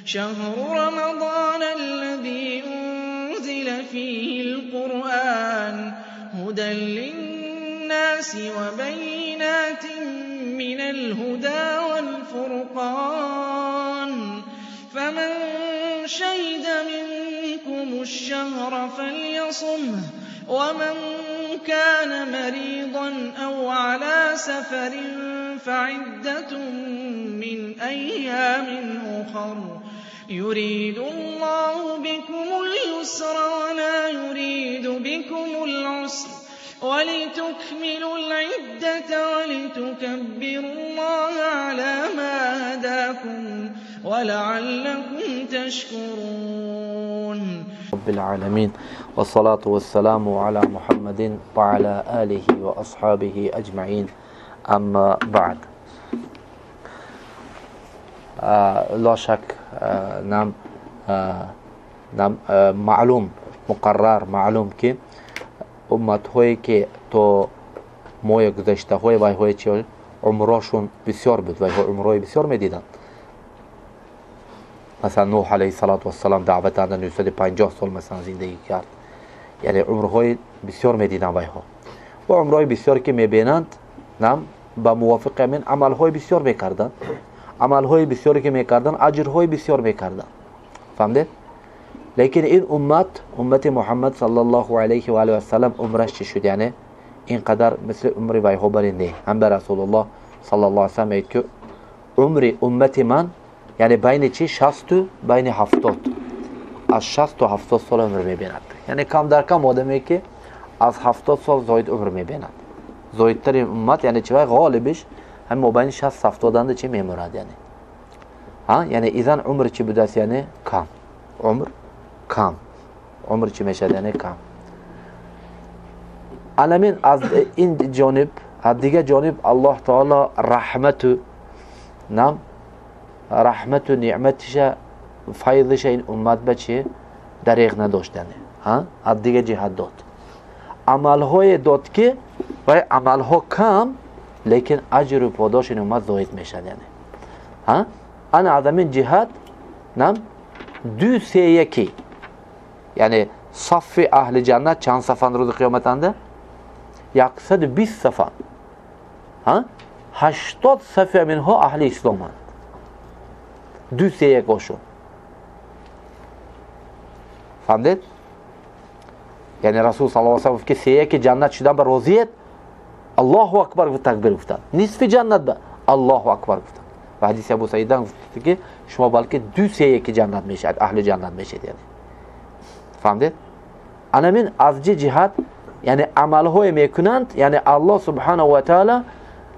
شهر رمضان الذي أنزل فيه القرآن هدى للناس وبينات من الهدى والفرقان فمن شهد منكم الشهر فليصمه ومن كان مريضا أو على سفر فعدة من أيام أخر يريد الله بكم اليسر ولا يريد بكم العسر ولتكملوا العدة ولتكبروا الله على ما هداكم ولعلكم تشكرون. رب العالمين والصلاة والسلام على محمد وعلى آله وأصحابه أجمعين أما بعد. لا شك نعم نعم معلوم مقرر معلوم که امت‌هایی که تا ماه گذشته‌های وای‌های چه عمراشون بسیار بود، وای‌ها عمرای بسیار می‌دیدند. مثلا نوح علیه السلام دعوت دادن 950 سال مثلا زندگی کرد، یعنی عمرهای بسیار می‌دیدند وای‌ها و عمرهای بسیار که می‌بینند نعم با موافق من عمل‌های بسیار می‌کردند، عمل‌های بسیاری که می‌کردند اجرهای بسیار می‌کردند. فهمید؟ لیکن این امت، امت محمد صلی الله علیه و آله و سلم عمرش چی شد؟ یعنی اینقدر مثل عمر وای‌ها بری نه. هم به رسول الله صلی الله علیه و سلم میگه که عمر امت من یعنی بین چی؟ 60 بین 70، از 60 تا 70 سال عمر میبیند. یعنی کم در کم آدمی که از 70 سال زاید عمر میبیند. زایدتر امت یعنی چی؟ غالبش هم مابین 60 70 اند چی میمورد یعنی. ها یعنی ایزن عمر چی بوده است؟ یعنی کم. عمر کم. عمر چی میشد؟ یعنی کم. الامین از این جانب، از دیگه جانب الله تعالی رحمت نعم رحمت و نعمتش فیضش این امت به چی دریغ نداشتنه. ها از دیگه جهت داد، عملهای داد که و عملها کم لیکن اجر و پاداش این امت زاید میشد یعنی. ها انا از این جهت نعم 2-3 یعنی صف اهل جنت چند صفان روز قیامت انده؟ 120 صفان. ها 80 صف منها اهل اسلام اند. 2-3 هاشون. فهمید؟ یعنی رسول صلی الله علیه و سلم گفت که 3 جنت شدن به راضیت الله اکبر گفت، تکبیر گفتن. نصف جنت به الله اکبر گفتن. و حدیث ابو سعید گفت که شما بلکه 2-3 جنت میشید، اهل جنت میشید یعنی. فهمید؟ انامین از جهت یعنی عملهای میکنند، یعنی الله سبحانه و تعالی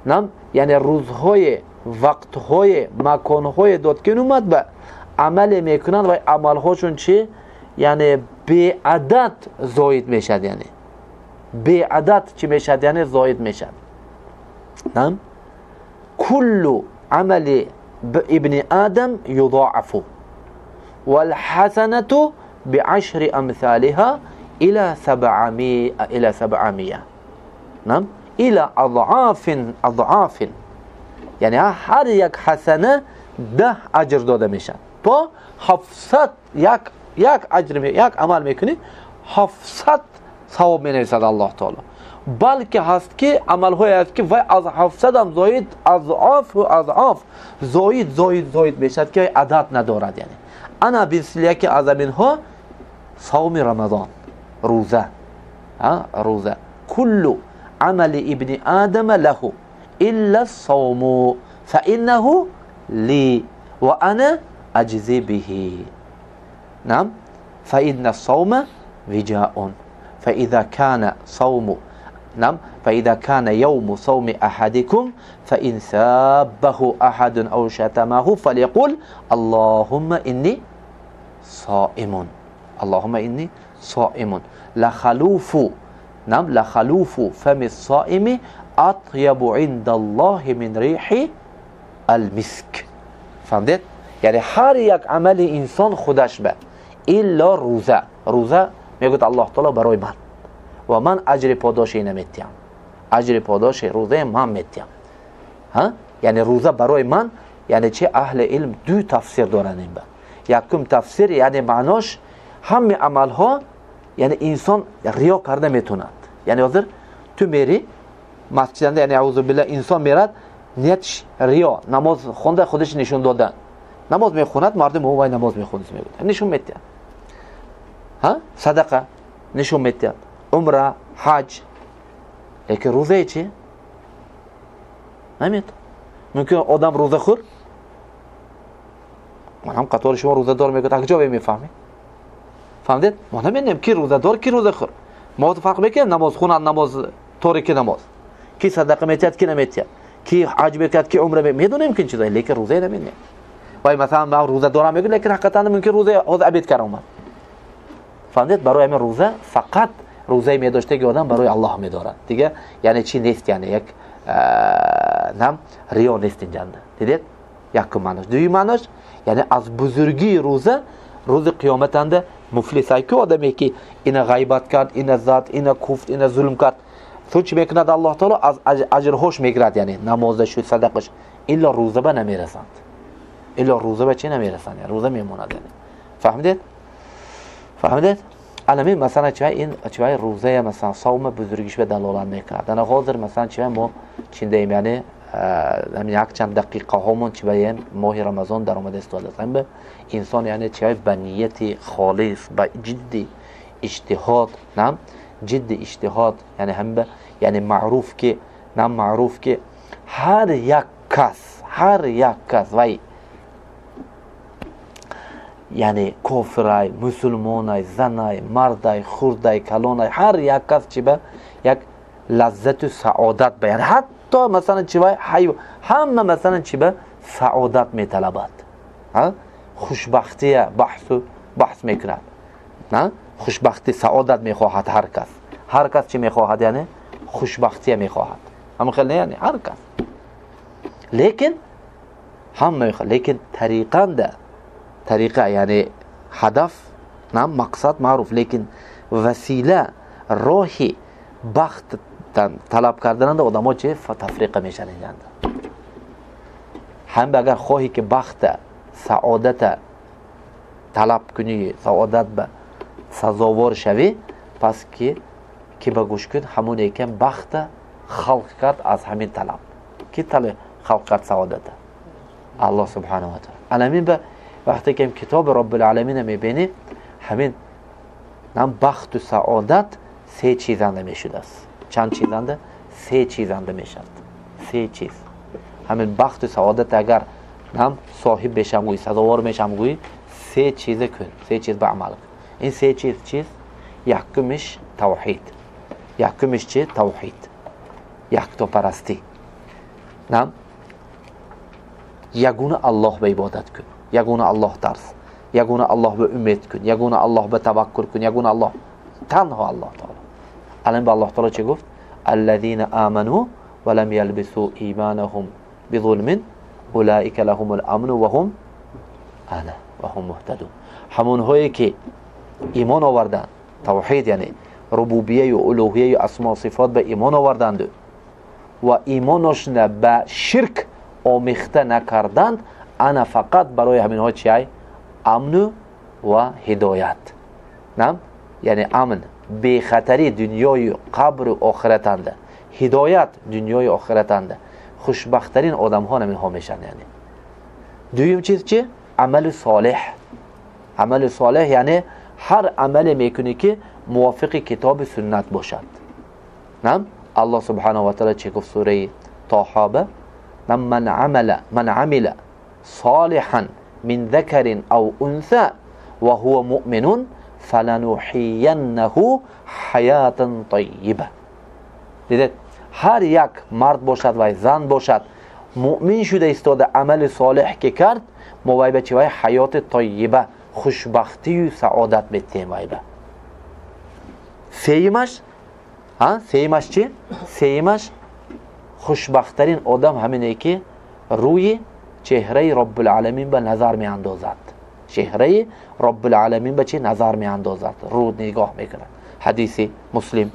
نم یعنی روزهای وقتهای مکانهای داد که اومد به عمل میکنند و عملهاشون چی؟ یعنی به عدد زاید میشد، یعنی به عدد چی میشد؟ یعنی زاید میشد. نم کل عمل ابن آدم یضاعف والحسنة بعشر امثالها الى 700 الى 700 نعم الى اضعاف اضعاف. یعنی هر یک حسنه 10 اجر داده میشن تا 700. یک اجر یک عمل میکنی 700 ثواب مینویسد الله تعالی. بلکه هست که عملهای هست که وای از 700 هم زاید، اضعاف و اضعاف زاید زاید زاید میشد که عدد ندارد. یعنی انا مثل یکی از اینها صوم رمضان، روزه. ها روزه کل عمل ابن آدم له الا الصوم فانه لي وانا اجزي به. نعم فان الصوم وجاء فاذا كان صوم نعم فاذا كان يوم صوم احدكم فان سابه احد او شتمه فليقل اللهم اني صائم، اللهم اني صائم. لخلوف نعم لخلوف فم الصائم اطيب عند الله من ريح المسك. فهمت؟ یعنی هر یک عمل انسان خودش به الا روزه. روزه میگوید الله تعالی برای من و من اجر پاداش اینه میتیم، اجر پاداش روزه من میتیم. ها یعنی روزه برای من یعنی چه؟ اهل علم دو تفسیر دارن این. Якум тафсир, яъне маънош ҳамаи амалҳо, яъне инсон риё карда метавонад. Яъне ҳозир ту мери масҷиданда, яъне аузу билла, инсон мерад, ниятш риё, намоз хонда худаш нишон додан. Намоз мехонад, мардум вай намоз мехонад мегӯяд, нишон медиҳад. Ҳа? Садақа нишон медиҳад, умра, ҳаҷ. Лекин рӯзае чи? Наметавонад. Мумкин одам рӯзахӯр, ман ҳам қатори шумо рӯзадор мегӯяд, аз куҷо мефаҳмед? Фаҳмидед? Мо намедонем ки рӯзадор, ки рӯзахӯр. Мо фарқ мекунем намоз хонанд, намоз торики намоз, ки садақа метиҳад, ки наметиҳад, ки ҳаҷ мекунад, ки умра медонем, ки чизое, лекин рӯзае намедонем. Вай масалан ман рӯза дорам мегӯяд, лекин ҳақиқатан мумкин рӯза ҳозир обед карда омад. Фаҳмидед? Барои ҳамин рӯза фақат рӯзаи медоштаги одам барои Аллоҳ медорад. Дига яъне чи нест, яъне як нам риё нест инҷанда. Дидед? Якум маънош. Дуюм маънош, яъне аз бузургии рӯза, рӯзи қиёматанда муфлисай ку одаме ки ина ғайбат кард, ина зад, ина куфт, ина зулм кард. Ту чӣ мекунад Аллоҳ таоло? Аз аҷрҳош мегирад, яъне намозашу, садақаш. Илло рӯза ба намерасанд. Илло рӯза ба чӣ намерасанд? Яъне рӯза мемонад, яъне. Фаҳмидед? Фаҳмидед? Аламин масалан чӣ ин чӣ рӯзая масалан савма бузургиш ба далолат мекунад. Ана ҳозир масалан чӣ мо чиндаем, яъне якчанд дақиқаҳомон чӣ баем моҳи Рамазон даромада истодааст. Ҳам инсон яъне чӣ ба нияти холис, ба ҷидди иҷтиҳод, нам ҷидди иҷтиҳод, яъне ҳам ба яъне маъруф ки, нам маъруф ки ҳар як кас, ҳар як кас вай яъне кофирай, мусулмонай, занай, мардай, хурдай, калонай, ҳар як кас чӣ ба як лаззату саодат ба, яъне ҳатто масалан чӣ вай ҳама масалан чӣ ба саодат металабад, хушбахтия баҳсу баҳс мекунад, хушбахтӣ саодат мехоҳад ҳар кас. Ҳар кас чӣ мехоҳад? Яъне хушбахтия мехоҳад. Ҳамин хел не, яъне ҳар кас. Лекин ҳама мехоҳад, лекин тариқанда тариқа, яъне ҳадаф, нам мақсад маъруф, лекин васила, роҳи бахт талаб кардананда одамо че тафриқа мешаванд. Ҳам агар хоҳӣ ки бахта, саодата талаб кунӣ, саодат ба сазовор шавӣ, пас ки ба гӯш кун, ҳамоне ки бахта халқ кард аз ҳамин талаб. Ки талаб халқ кард саодата? Аллоҳ субҳанаҳу ва таъала. Аламин ба вақте ки китоби Роббул-Оламина мебинӣ, ҳамин нам бахту саодат се чизанда мешудааст. Чанд чизанда? Се чизанда мешавад. Се чиз. Ҳамин бахту саодат агар нам соҳиб бешам гӯӣ, сазовор мешам гӯӣ, се чиза кун, се чиз ба амал кун. Ин се чиз чиз? Якумиш тавҳид. Якумиш чи? Тавҳид. Яктопарастӣ. Нам ягона Аллоҳ ба ибодат кун, ягона Аллоҳ тарс, ягона Аллоҳ ба умед кун, ягона Аллоҳ ба таваккул кун, ягона Аллоҳ, танҳо Аллоҳ таоло. Алан ба Аллоҳ таоло чӣ гуфт? Аллазина аману ва лам ялбису иманахум бизулмин улаика лахумул амну ва ҳум ана ва ҳум муҳтадун. Ҳамонҳое ки имон оварданд, тавҳид яъне рубубияю улуҳияю асмо сифот ба имон оварданд ва имоношна ба ширк омехта накарданд, ана фақат барои ҳаминҳо чиай? Амну ва ҳидоят. Нам? Яъне амн, бехатари дунёю қабру охиратанда, ҳидоят дунёю охиратанда. Хушбахттарин одамҳо ҳаминҳо мешаванд. Яъне дуюм чиз чи? Амали солеҳ. Амали солеҳ яъне ҳар амале мекунӣ ки мувофиқи китоби суннат бошад. Нам? Аллоҳ субҳанаҳу ва таъала чӣ гуфт сураи Тоҳоба? Ман амала, ман амила солиҳан мин закарин ав унса ва ҳува муъминун фалануҳияннаҳу ҳаятан таййиба. Дидед, ҳар як мард бошад ва зан бошад, муъмин шуда истода амали солеҳ ки кард, мо вай ба чи вай ҳаёти таййиба, хушбахтию саодат метиҳем вай ба. Сеюмаш, сеюмаш чи? Сеюмаш хушбахттарин одам ҳамине ки рӯи чеҳраи Роббул-Оламин ба назар меандозад. Чеҳраи Роббул-Оламин ба чи назар меандозад? Рӯ нигоҳ мекунад. Ҳадиси Муслим,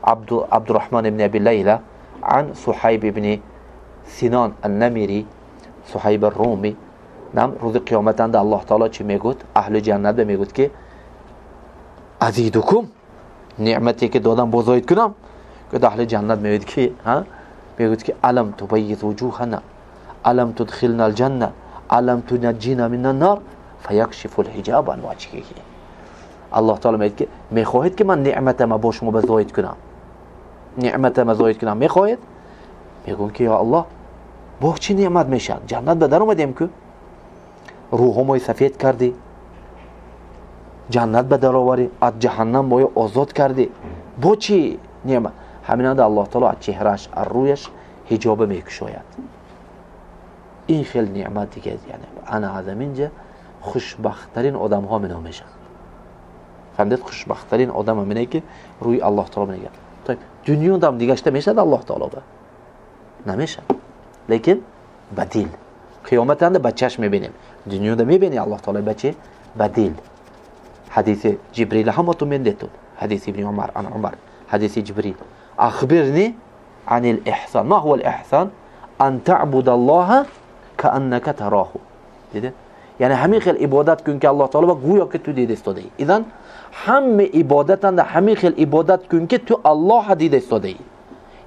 Абдурраҳмон ибни Аби Лайла ан Суҳайб ибни Синон ан-Намири, Суҳайб ар-Руми روز قیامت اند الله تعالی چی میگوید؟ اهل جنت به میگوید که ازیدکم نعمتی که دادم بزاید کنم. که اهل جنت میگوید که ها میگوید که الم تبیض وجوهنا الم تدخلنا الجنه الم تنجینا من النار فیکشف الحجاب عن وجهه. الله تعالی میگه که میخواهید که من نعمتم با شما بزاید کنم، نعمتم زاید کنم، میخواهید؟ میگون که یا الله با چی نعمت میشد؟ جنت به در اومدیم که روحمای سفید کردی، جنت به در آوری، از جهنم باید آزاد کردی، با چی نعمت؟ همین الله تعالی از چهرش از رویش حجاب میکشاید. این خیلی نعمت دیگه، یعنی انا از اینجا خوشبخت‌ترین آدم ها منو میشن. فهمیدید؟ خوشبخت‌ترین آدم همینه که روی الله تعالی میگه. طيب دنیا دم دیگه شته میشه الله تعالی به نمیشه، لیکن بدیل قیامت هم بچهش میبینیم، دنیا دم میبینی الله تعالی بچه بدیل. حدیث جبریل هم تو مندتون، حدیث ابن عمر عن عمر، حدیث جبریل اخبرني عن الاحسان، ما هو الاحسان؟ ان تعبد الله كانك تراه. دیده؟ یعنی همین خیل عبادت کن که الله تعالی گویا که تو دیده استاده ای. اذن همه عبادت اند همین خیل عبادت کن که تو الله دیده استاده ای.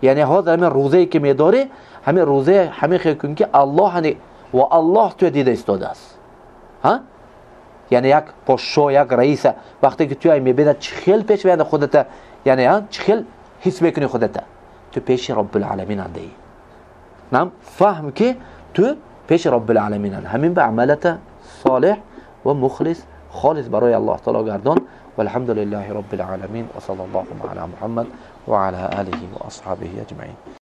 یعنی حاضر همین روزه که میداری، همین روزه همین خیل کن که الله و الله تو دیده استاده است. ها؟ یعنی یک پاشا یک رئیس وقتی که تو میبینه چه خیل پیش میاد خودت، یعنی ها چه خیل حس میکنی خودت، تو پیش رب العالمین انده ای. نعم فهم که تو پیش رب العالمین انده. همین به عملت صالح و مخلص خالص برای الله تعالی گردان. والحمد لله رب العالمين وصلى الله على محمد وعلى آله وأصحابه أجمعين.